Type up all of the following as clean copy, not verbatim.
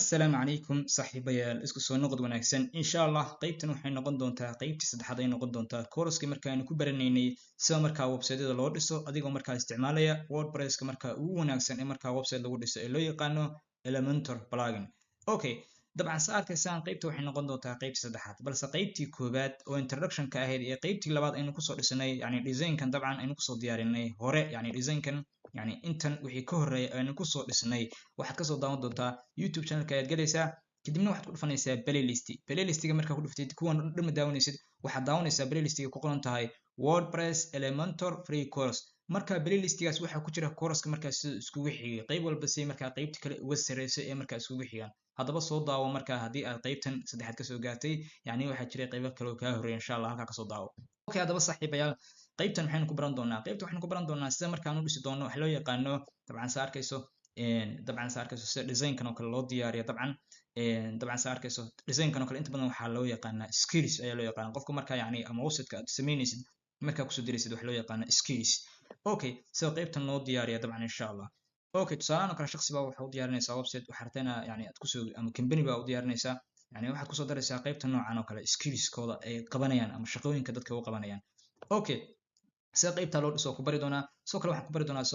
Assalaamu calaykum saaxiibayaal, isku soo noqod wanaagsan. Insha Allah qeybtan waxay noqon doontaa qeybtii saddexaad ay noqon doontaa course-kii markaaynu ku baranaynay sida markaa website-yada loo dhiso adigoo markaa isticmaalaya WordPresska markaa ugu wanaagsan ee markaa website lagu dhiso ee loo yaqaano Elementor plugin. Okay, dabcan sa arkaysaan qeybta waxay noqon doontaa qeybtii saddexaad, balse qeybtii koowaad oo introduction-ka ahayd iyo qeybtii labaad aynu kusoo dhisanay, yani designkan dabcan aynu kusoo diyaarinay hore, yani designkan, yani intan wixii ka horreeya aynu kusoo dhisnay, waxaad kasoo daawan doontaa YouTube channelka ayaad gelaysaa, kadibna waxaad ku dhufanaysaa playlist. Playlistiga markaa ku dhufatid, kuwan dhan ma daawanaysid, waxaad daawanaysaa playlistiga ku qoran tahay "WordPress Elementor free course". Marka playlistigaas waxaa ku jira course-ka markaa sida iskugu xigay, qayb walba si markaa qaybta kale uga sarreyso ee markaa iskugu xigaan. Haddaba soo daawo markaa haddii aad qaybtan saddexaad kasoo gaartay, yani waxaa jiray qaybo kale oo kaa horreeya. Insha Allah halkaa kasoo daawo. Okay, haddaba saaxiibayaal, qaybtan maxaynu ku baran doonaa? Qaybta waxaynu ku baran doonaa sida markaan u dhisi doono wax loo yaqaano, dabcan sa arkayso sida designkan oo kale loo diyaariyo. Dabcan sa arkayso designkan oo kale inta badan waxaa loo yaqaanaa skills ayaa loo yaqaana. Qofka markaa yani ama websiteka aad samaynaysid markaa kusoo diraysid wax loo yaqaano skills. Okay, sida qaybtan loo diyaariya dabcan insha Allah. Okay, tusaalahan oo kale shakhsi baa waxa u diyaarinaysaa website, waxaa rabtaa inaa yani aad kusoo ama company baa u diyaarinaysaa, yani waxaad kusoo daraysaa qaybta noocan oo kale, skillskooda ay qabanayaan ama shaqooyinka dadka u qabanayaan. Okay, sida qaybta loo dhiso ku bari doonaa. Sidoo kale waxaan ku bari doonaa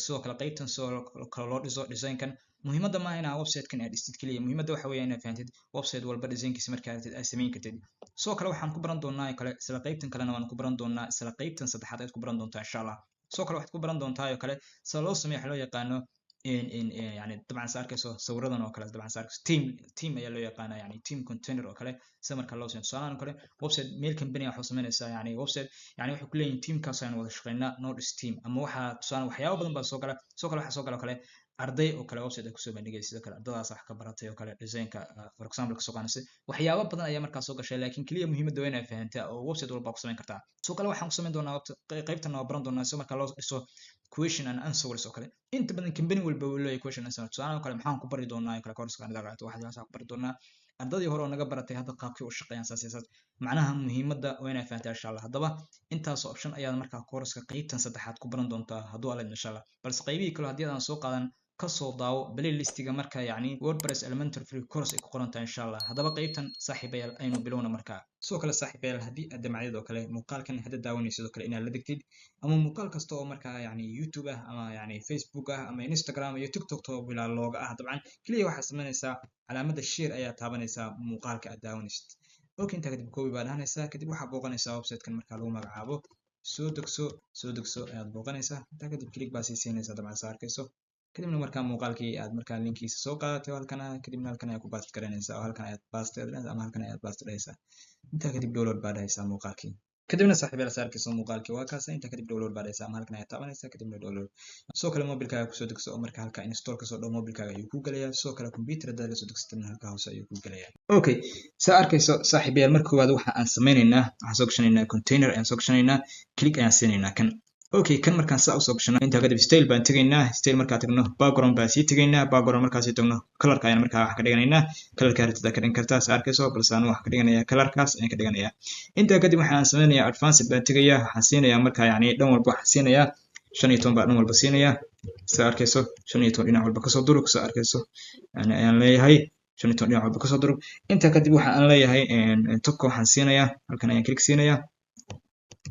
sidoo kale qaybtan sidoo kale loo dhiso designkan. Muhiimadda maaha inaa website-kan aad dhistid keliya, muhiimadda waxa weeye inaad fahantid website walba designkiisa markaa aragtid aad samayn kartid. Sidoo kale waxaan ku baran doonaa kale isla qaybtan kalena waan ku baran doonaa, isla qaybtan saddexaad ayaad ku baran doontaa insha Allah. Sidoo kale waxaad ku baran doontaa oo kale sida loo sameeyo waxa loo yaqaano yani dabcan sa arkayso sawiradan oo kale, dabcan sa arkayso team ayaa loo yaqaana, yani team container oo kale sida marka loo sameeyo. Tusaalahan oo kale website meel company waxuu samaynaysaa, yani website, yani waxay ku leeyihin teamkaas ayaan wada shaqeynaa, nodis team ama waxaa tusaale waxyaabo badan baa soo gala. Sidoo kale waxaa soo gala oo kale arday oo kale website ay kusoo bandhigay, sidoo kale ardadaas wax ka baratay oo kale designka, for example, kasoo qaadanaysay. Waxyaabo badan ayaa markaa soo gashay, laakiin keliya muhiimadda waa inaad fahantaa oo website walba ku samayn kartaa. Sidoo kale waxaan ku samayn doonaa qaybtan waa baran doonaa si markaa loo dhiso question and answers oo kale. Inta badan company walba uu leeyahay question and answers. Tusaale oo kale maxaan ku bari doonaa oo kale course aniga qaato, waxaas ku bari doonaa ardadii hore oo naga baratay hadda qaabkii u shaqeeyaan, saas iyo saas. Macnaha muhiimadda waa inaad fahantaa insha Allah. Haddaba intaas option ayaad markaa course-ka qaybtan saddexaad ku baran doontaa hadduu Alla insha Allah. Balse qaybihii kale haddii aan soo qaadan, kasoo daawo playlistiga marka yacni "WordPress Elementor free course" ay ku qoran tahay insha Allah. Haddaba qaybtan saaxiibayaal aynu bilowna markaa. Sidoo kale saaxiibayaal, haddii aad damacdid oo kale muuqaalkan hadda daawanaysid sidoo kale inaad la degtid ama muuqaal kasta oo markaa yacni YouTube ah ama yacni Facebook ah ama Instagram iyo TikTok to bilaa looga ah, dabcan keliya waxaad samaynaysaa calaamadda share ayaa taabanaysaa muuqaalka aad daawanaysid. Okay, intaa kadib copy baa dhahanaysaa, kadib waxaad booqanaysaa website-kan markaa lagu magacaabo Soo Degso. Soo Degso ayaad booqanaysaa. Intaa kadib click baa sii siinaysaa, dabcan sa arkayso. Kadibna markaa muuqaalkii aad markaa linkiisa soo qaadatay halkan, kadibna halkan ayaa ku paste garanaysaa oo halkan ayaad paste ama halkan ayaad paste dhahaysaa. Intaa kadib download baa dhahaysaa muuqaalkii. Kadibna saaxiibayaal, sa arkayso muuqaalkii waa kaasa. Intaa kadib download baa dhahaysaa ama halkan ayaad taabanaysaa, kadibna download. Sidoo kale mobilkaaga kusoo degso oo marka halka install kasoo dhow mobilkaaga ayuu ku gelayaa. Sidoo kale computer haddaad lasoo degsatana halka hoose ayuu ku gelayaa. Okay, sa arkayso saaxiibayaal, marka koowaad waxa aan sameynaynaa, waxaan soo gashanaynaa container ayaan soo gashanaynaa, click ayaan siinaynaa kan. Okay, kan markaan saa usoo gashano, intaa kadib style baan tegaynaa. Style markaa tagno, background baan sii tegaynaa. Background markaa sii tagno, colorka ayaan markaa wax ka dhiganaynaa. Colorka rabtid ka dhigan kartaa, sa arkayso, balse anu wax ka dhiganayaa colorkaas ayaan ka dhiganayaa. Intaa kadib waxaan sameynayaa advanced baan tegayaa, waxaan siinayaa markaa yacni dhan walba waxaan siinayaa 15 baa dhan walba siinayaa, sa arkayso. 15 dhinac walba kasoo durug, sa arkayso yani ayaan leeyahay 15 dhinac walba kasoo durug. Intaa kadib waxa aan leeyahay topka waxaan siinayaa, halkan ayaan click siinayaa,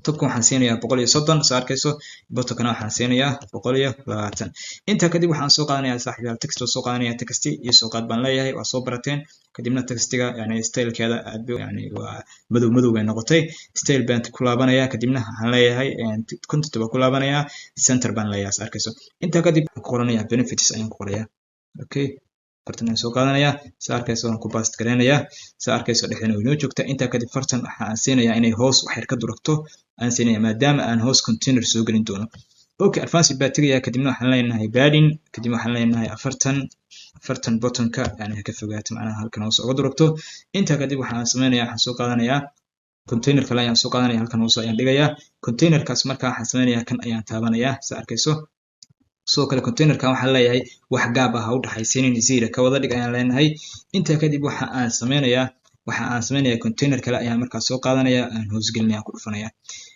topka waxaan siinayaa 130, sa arkayso. Bottomkana waxaan siinayaa 120. Intaa kadib waxaan soo qaadanayaa saaxiibayaal text oo soo qaadanaya. Text iyo soo qaad baan leeyahay, waa soo barateen. Kadibna textiga yani stylekeeda aad yani waa madow, madow bay noqotay. Style baan ku laabanaya, kadibna waxaan leeyahay content baan ku laabanayaa, center baan leeyahay, sa arkayso. Intaa kadib waxaan ku qoranayaa benefits ayaan ku qorayaa. Okay, fartan ayaan soo qaadanayaa, sa arkayso, waan ku paste gareynayaa, sa arkayso, dhexdana way noo joogtaa. Intaa kadib fartan waxa aan siinayaa inay hoos wax yar ka durugto aan siinaya, maadaama aan hoos container soo gelin doono. Okay, advanced baa tegaya, kadibna waxaan leenahay padding, kadib waxaan leenahay 40, 40 bottomka yani ha ka fogaato, macnaha halkan hoos uga durugto. Intaa kadib waxaan sameynaya, waxaan soo qaadanayaa container kale ayaan soo qaadanaya, halkan hoose ayaan dhigayaa containerkaas. Markaa waxaan sameynayaa kan ayaan taabanayaa, sa arkayso. Sidoo kale containerkan waxaan leeyahay wax gaab ah ha u dhaxaysiinin, zero ka wada dhig ayaan leenahay. Intaa kadib waxa aan sameynayaa container kale ayaan markaa soo qaadanaya, aan hoosgelinaya, ku dhufanaya.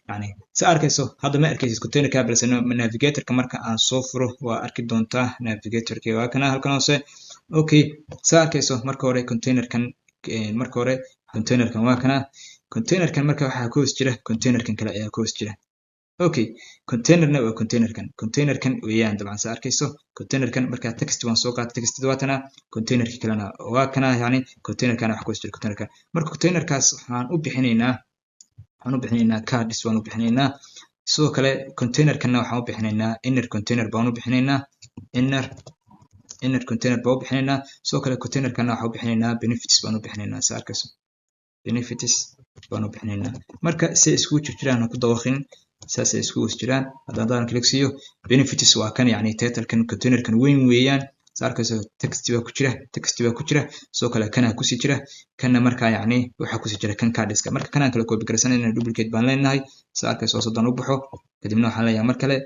Yani sa arkayso hadda ma arkaysid containerka, balse navigatorka marka aan soo furo waa arki doontaa. Navigatorki waa kana halkan hoose. Okay, saa arkayso, marka hore containerkan, marka hore containerkan waa kana. Containerkan marka waxaa ku hoos jira containerkan kale ayaa ku hoos jira. Okay, containerna waa containerkan, containerkan weeyaan dabcan, saa arkayso. Containerkan marka text waan soo qaatay, text waa tana. Containerki kalena waa kana, yani containerkana wax ku hoos jira containerkan. Marka containerkaas waxaan u bixinaynaa cards waan u bixinaynaa. Sidoo kale containerkanna waxaan u bixinaynaa inner container baan u bixinaynaa, inner container baan u bixinaynaa. Sidoo kale containerkanna waxaan u bixinaynaa benefits baan u bixinaynaa, saa arkayso, benefits baan u bixinaynaa. Marka si iskugu jirjiraan ku dawaqin, saasay isku hoos jiraan. Haddaan click siiyo, benefits waa kan, yani titlekan containerkan weyn weeyaan, saa arkayso. Text baa ku jira, text baa ku jira. Sidoo kale kanaa kusii jira, kana markaa yani waxaa kusii jira kan cardska. Marka kanaan kala copy garaysanayna, duplicate baan leenahay, saa arkayso. Soddon u baxo, kadibna waxaan leeyahay mar kale,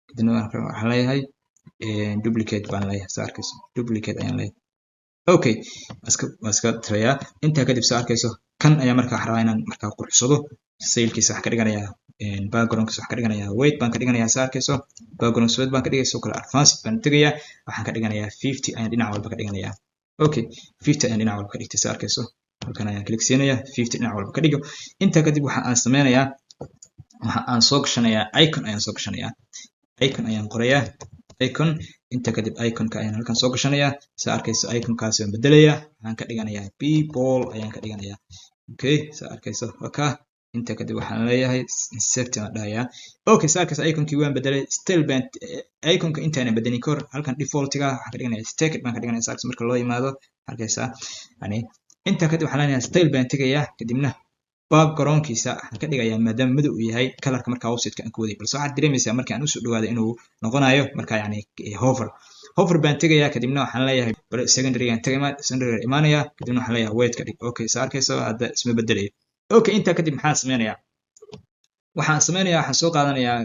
kadibna waxaan leeyahay duplicate baan leeyahay, saa arkayso, duplicate ayaan leeyahay. Okay, waa iska tirayaa. Intaa kadib, saa arkayso, kan ayaa markaa waxaan rabaa inaan markaa quruxsado. Stylekiisa waxaan ka dhiganayaa, backgroundkiisa waxaan ka dhiganayaa white baan ka dhiganayaa, saa arkayso. Background white baan ka dhigaya. Sidoo kale advanced baan tegayaa, waxaan ka dhiganayaa 50 ayaan dhinac walba ka dhiganayaa. Okay, 50 ayaan dhinac walba ka dhigtay, saa arkayso. Halkan ayaan click siinayaa, 50 dhinac walba ka dhigo. Intaa kadib waxa aan sameynayaa, waxa aan soo gashanayaa icon ayaan soo gashanayaa, icon ayaan qorayaa, icon. Inta kadib iconka ayaan halkan soo gashanayaa, saa arkayso. Iconkaas waan bedelayaa, waxaan ka dhiganayaa people ayaan ka dhiganayaa. Okay, saa arkayso, waka. Inta kadib waxaan leeyahay insert aan dhahayaa. Okay, saa arkayso, iconkii waan bedelay. Style baan iconka intaanan bedelin kahor, halkan defaultiga waxaan ka dhiganayaa stacked baan ka dhiganaya, saa arkayso. Marka loo yimaado, arkaysaa yani. Inta kadib waxaan leenahay style baan tegayaa, kadibna backgroundkiisa waxaan ka dhigayaa, maadaama madow uu yahay, colorka markaa websiteka aan ku waday. Balse waxaad dareemaysaa marka aan usoo dhawaado inuu noqonayo marka yani hover. Hover baan tegayaa, kadibna waxaan leeyahay secondary aan tagay, secondary imaanaya, kadibna waxaan leeyahay white ka dhig. Okay, saa arkayso, hadda isma bedelayo. Okay, intaa kadib maxaan sameynayaa? Waxaan sameynayaa, waxaan soo qaadanayaa,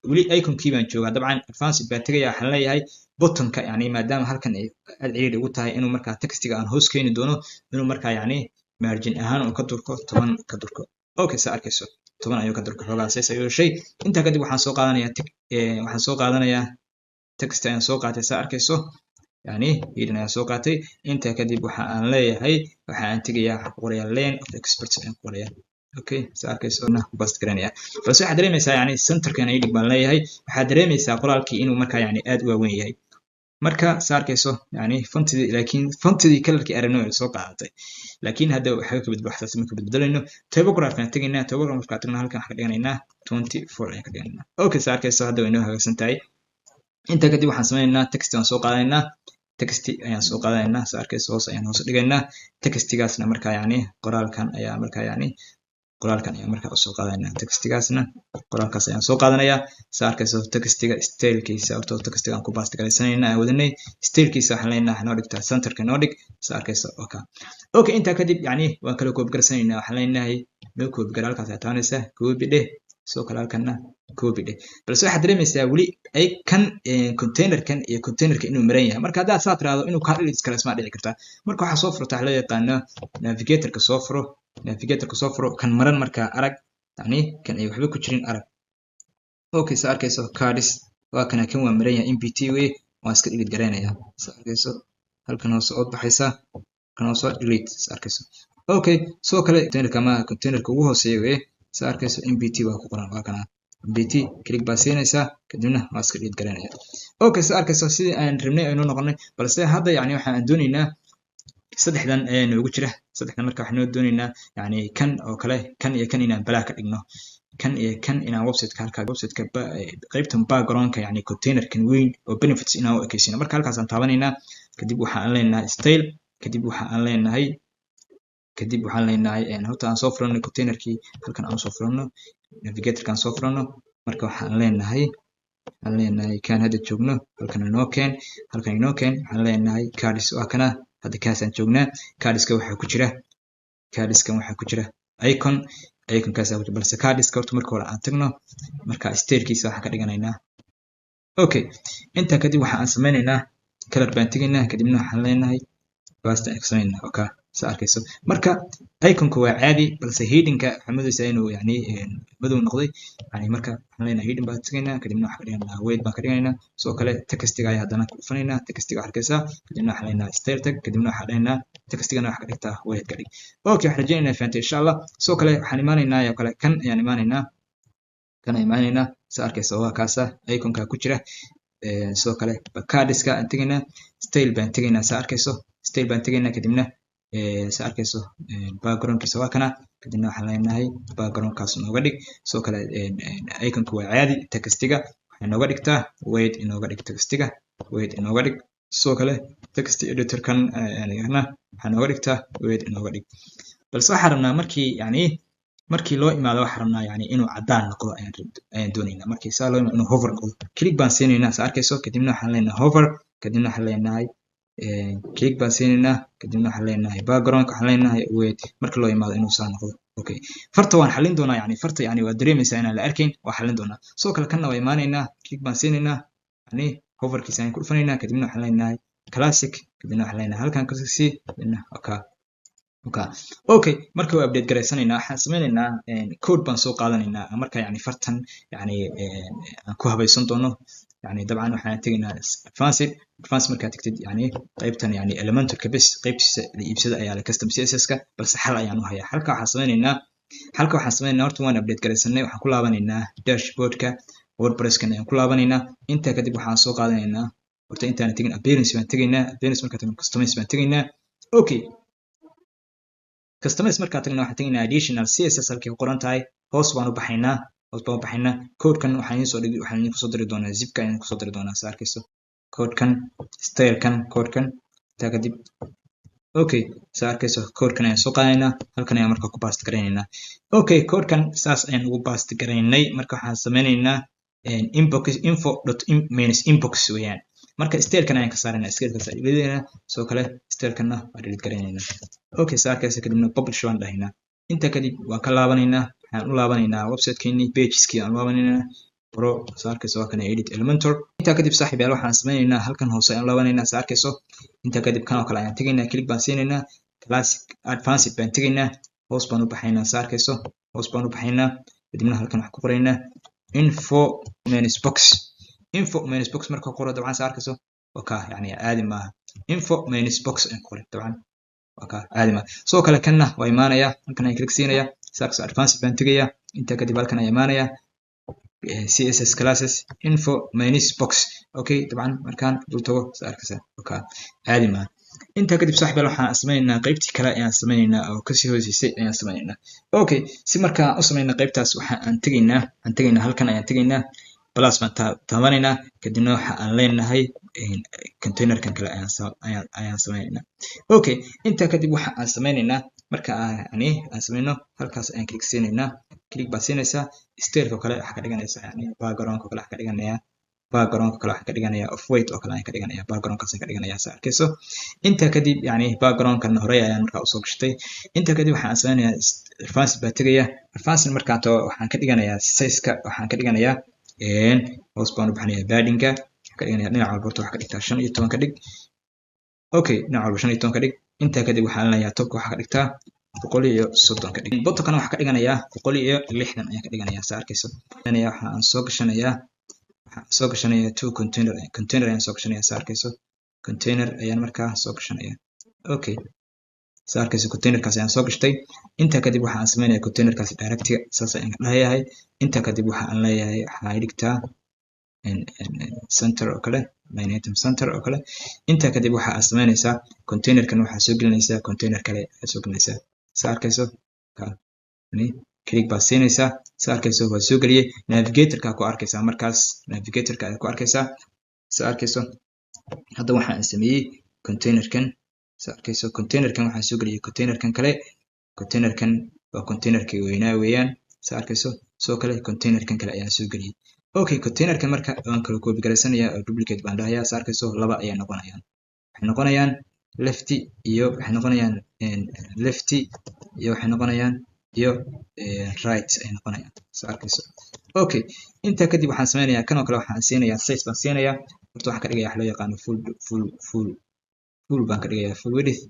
weli iconkii baan joogaa dabcan. Advanced baan tegaya, waxaan leeyahay buttonka, yani maadaama halkan ay aad ciriiri ugu tahay inuu markaa textiga aan hoos keeni doono, inuu markaa yani margin ahaan uu ka durko, 10 ka durko. Okay, saa arkayso, 10 ayuu ka durko, xoogaa says ayuu yeeshay. Intaa kadib waxaan soo qaadanayaa text ayaan soo qaatay, saa arkayso, yani heading ayaan soo qaatay. Intaa kadib waxa aan leeyahay, waxa aan tegayaa, waxaan ku qorayaa learn of experts ayaan ku qorayaa. Okay, saa arkayso, na ku paste garanaya. Balse waxaad dareemaysaa yani centerkan ay dhig baan leeyahay. Waxaad dareemaysaa qoraalkii inuu markaa yani aad u waaweyn yahay. Marka saa arkayso, yani fontidii, laakiin fontidii colorkii arabno ay soo qaadatay, laakiin hadda waxba ka badbado, waxtaas ma ka badbedelayno. Typography aan tegaynaa. Typography markaa tagno, halkan waxaan ka dhiganaynaa 24 ayaan ka dhiganaynaa. Okay, saa arkayso, hadda way noo hagaagsan tahay. Intaa kadib waxaan sameynaynaa text aan soo qaadanaynaa, text ayaan soo qaadanaynaa, saa arkayso. Hoos ayaan hoos dhigaynaa textigaasna. Markaa yani qoraalkan ayaa markaa yani qoraalkan ayaan markaa usoo qaadanaa, textigaasna qoraalkaas ayaan soo qaadanayaa, saa arkayso. Textiga stylekiisa horta, textiga aan ku paste garaysanayna aan wadanay, stylekiisa waxaan leenahay noo dhigtaa centerka noo dhig, saa arkayso. Okay, okay, intaa kadib yani waan kala copy garaysanaynaa. Waxaan leenahay noo copy gara, halkaas ayaa taabanaysaa, copy dheh. Sidoo kale halkanna copy dheh. Balse waxaad dareemaysaa weli ay kan containerkan iyo containerka inuu maran yahay. Marka haddaad saa tiraahdo, inuu kaa dhili kale ismaa dhici kartaa. Marka waxaa soo furta waxa loo yaqaano navigatorka soo furo, navigatorka soo furo. Kan maran markaa arag, yani kan ay waxba ku jirin arag. Okay, saa arkayso, cards waa kana, kan waa maran yahay, empty wey. Waan iska delete garaynaya, saa arkayso. Halkan hoose ood baxaysaa, halkan hoose delete, saa arkayso. Okay, sidoo kale containerka ama containerka ugu hooseeya weye, saa arkayso, empty baa ku qoran, waa kana empty. Click baa siinaysaa, kadibna waa iska delete garaynaya. Okay, saa arkayso, sidii aan rabnay aynu noqonay. Balse hadda yani waxaan doonaynaa saddexdan ayaa noogu jira, saddexdan. Marka waxaan noo doonaynaa yani kan oo kale, kan iyo kan inaan balaa ka dhigno, kan iyo kan inaan websiteka, halka websiteka qaybtan backgroundka, yani containerkan weyn oo benefits inaan u ekeysino. Marka halkaasaan taabanaynaa, kadib waxa aan leenahay style, kadib waxaan leenahay horta aan soo furano containerkii, halkan aan soo furano, navigatorka aan soo furano. Marka waxaan leenahay kan hadda joogno halkan inoo keen, halkan inoo keen. Waxaan leenahay cards, waa kana, hadda kaasaan joognaa. Cardska waxaa ku jira, cardskan waxaa ku jira icon, iconkaas ku jira. Balse cardska horta marka hore aan tagno, marka stylekiisa waxaan ka dhiganaynaa. Okay, intaa kadib waxa aan sameynaynaa color baan tegaynaa, kadibna waxaan leenahay paste aan samaynaa. Okay, Sa arkayso, marka iconka waa caadi, balse headingka waxaa moodaysaa inuu yani madow noqday. Yani marka waxaan leenahay heading baan tegaynaa, kadibna waxaan ka dhiganaa white baan ka dhiganaynaa. Sidoo kale textiga ayaa haddana ku dhufanaynaa. Textiga arkaysaa, kadibna waxaan leenahay style tag, kadibna waxaan leenahay textigana waxaa ka dhigtaa white ka dhig. Okay, waxaan rajaynaynaa fahantay, insha Allah. Sidoo kale waxaan imaanaynaa oo kale kan ayaan imaanaynaa, kan ayaan imaanaynaa. Sa arkaysa, waa kaasa iconka ku jira. Sidoo kale cardska aan tegaynaa, style baan tegaynaa. Sa arkayso, style baan tegaynaa, kadibna sa arkayso backgroundkiisa waa kana. Kadibna waxaan leenahay backgroundkaas nooga dhig. Sidoo kale iconka waa caadi, textiga waxay nooga dhigtaa white inooga dhig, textiga white inooga dhig. Sidoo kale text editorkan na waxaa nooga dhigtaa white inooga dhig. Balse waxaan rabnaa markii yani markii loo imaado, waxaan rabnaa yani inuu caddaan noqdo ayaan doonaynaa. Markii saa loo imaado inuu hover noqdo, click baan siinaynaa, sa arkayso. Kadibna waxaan leenahay hover, kadibna waxaan leenahay click baan siinaynaa, kadibna waxaan leenahay background waxaan leenahay white marka loo imaado inuu saa noqdo. Okay, farta waan xallin doonaa. Yani farta yani waa dareemaysaa inaan la arkayn, waa xallin doonaa. Sidoo kale kanna waa imaanaynaa, click baan siinaynaa, yani hoverkiisa ayaan ku dhufanaynaa, kadibna waxaan leenahay classic, kadibna waxaan leenahay halkan kasii, kadibna okay. Okay, marka waa update garaysanaynaa. Waxaan sameynaynaa code baan soo qaadanaynaa. Marka yani fartan yani aan ku habaysan doono, yani dabcan waxaan tegaynaa advanced. Advanced markaad tagtid, yani qaybtan yani Elementorka bes qaybtiisa la iibsada ayaa la custom CSS-ka, balse xal ayaan u hayaa. Halka waxaan sameynaynaa, horta waan update garaysanay. Waxaan ku laabanaynaa dashboardka WordPresskan ayaan ku laabanaynaa. Intaa kadib waxaan soo qaadanaynaa, horta intaan tegin appearance baan tegaynaa. Appearance markaan tagno, customize baan tegaynaa. Okay, customize markaan tagno, waxaan tegaynaa additional CSS halkay ku qoran tahay. Hoos baan u baxaynaa, hoos baan u baxaynaa. Codekan waxaan idiin soo dhigi, waxaan idin kusoo diri doonaa zipka ayaan kusoo diri doonaa. Sa arkayso, codekan, stylekan, codekan. Intaa kadib, okay, sa arkayso, codekan ayaan soo qaadanaynaa, halkan ayaan marka ku paste garaynaynaa. Okay, codekan saas ayaan ugu paste garaynay. Marka waxaan sameynaynaa inbox info dot minus inbox weeyaan. Marka stylekan ayaan ka saaraynaa, stylekaas ayaan delete. Sidoo kale stylekanna waa delete garaynaynaa. Okay, sa arkaysa, kadibna publish waan dhahaynaa. Intaa kadib waan ka laabanaynaa, waxaan u laabanaynaa website-keenii, pageskii aan u laabanaynaa pro. Sa arkayso, waa kana edit Elementor. Intaa kadib, saaxiib yaal, waxaan sameynaynaa halkan hoose ayaan laabanaynaa. Sa arkayso, intaa kadib kan oo kale ayaan tegaynaa, click baan siinaynaa, classic advanced baan tegaynaa, hoos baan u baxaynaa. Sa arkayso, hoos baan u baxaynaa, kadibna halkan waxaan ku qoraynaa info minus box. Info minus box marka qoro, dabcan sa arkayso, waa ka yani caadi maaha. Info minus box ayaan ku qoray, dabcan waa ka caadi maaha. Sidoo kale kanna waa imaanaya, halkan ayaan click siinaya. Sa arkayso, advanced baan tegaya. Intaa kadib halkan ayaa imaanaya, CSS classes, info minus box. Okay, dabcan markaan dul tago, sa arkaysa, okay, caadi maaha. Intaa kadib, saaxiib, waxaan sameynaynaa qaybtii kale ayaan sameynaynaa oo kasii hooseysay ayaan sameynaynaa. Okay, si markaan u sameynaa qaybtaas, waxa aan tegaynaa, aan tegaynaa halkan ayaan tegaynaa, plus baan taabanaynaa, kadibna waxa aan leenahay containerkan kale ayaan sameynaynaa. Okay, intaa kadib waxa aan sameynaynaa, marka aan yani aan sameyno, halkaas ayaan click siinaynaa. Click baad siinaysaa, styleka oo kale waxaa ka dhiganaysaa, yani backgroundka oo kale waxaa ka dhiganayaa, backgroundka kale waxaan ka dhiganayaa off white oo kale ayaan ka dhiganaya, backgroundkaas ayaan ka dhiganaya. Sa arkayso, intaa kadib yani backgroundkan horey ayaan markaa usoo gashtay. Intaa kadib waxaan sameynayaa advanced baa tegaya. Advanced markaan tago, waxaan ka dhiganayaa sizeka, waxaan ka dhiganayaa, hoos baan u bixinayaa, paddingka waxaan ka dhiganayaa dhinac walba horta waxaa ka dhigtaa 15 ka dhig. Okay, dhinac walba 15 ka dhig. Intaa kadib waxaan leeyahay topka waxaa ka dhigtaa 130 ka dhig, bottomkana waxaa ka dhiganayaa 160 ayaan ka dhiganayaa. Sa arkayso, waxaan soo gashanayaa, waxaan soo gashanayaa two container, container ayaan soo gashanaya. Sa arkayso, container ayaan markaa soo gashanaya. Okay, sa arkayso, containerkaas ayaan soo gashtay. Intaa kadib waxaan sameynaya containerkaas directiga saas ayaan leeyahay. Intaa kadib waxa aan leeyahay waxaa dhigtaa center oo kale, line item center oo kale. Intaa kadib waxa aad sameynaysaa, containerkan waxaa soo gelinaysaa, container kale ayaa soo gelinaysaa. Sa arkayso, click baad siinaysaa. Sa arkayso, waa soo geliyey. Navigatorka ku arkaysaa, markaas navigatorka ayaad ku arkaysaa. Sa arkayso, hadda waxaan sameeyey containerkan. Sa arkayso, containerkan waxaan soo geliyey containerkan kale. Containerkan waa containerkii weynaa weeyaan. Sa arkayso, sidoo kale containerkan kale ayaan soo geliyey. Okay, containerkan marka waan kala copy garaysanayaa oo duplicate baan dhahayaa. Sa arkayso, laba ayay noqonayaan, waxay noqonayaan left iyo waxay noqonayaan left iyo waxay noqonayaan iyo right ay noqonayaan. Sa arkayso. Okay, intaa kadib waxaan sameynayaa kan oo kale, waxaan siinayaa size baan siinayaa. Horta waxaan ka dhigayaa wax loo yaqaano full, full, full, full baan ka dhigayaa, full width.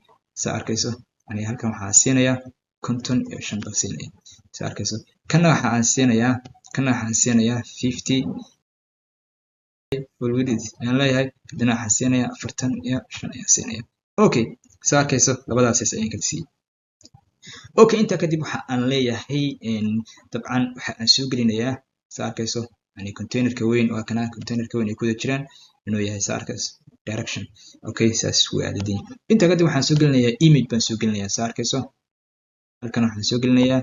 Sa arkayso, Yani halkan waxaa siinayaa 55 baan siinaya, sa arkayso. Kana waxaan siinayaa 50 full width ayaan leeyahay. Kadibna waxaan siinayaa 45 ayaan siinaya. Okay, sa arkayso, labadaas size ayaan kala siiyey. Okay, intaa kadib waxa aan leeyahay, dabcan waxa aan soo gelinayaa, sa arkayso, yani containerka weyn waa kana. Containerka weyn ay ku wada jiraan inuu yahay, sa arkayso, direction. Okay, saas way aadadin. Intaa kadib waxaan soo gelinayaa image baan soo gelinayaa, sa arkayso. Halkan waxaan soo gelinayaa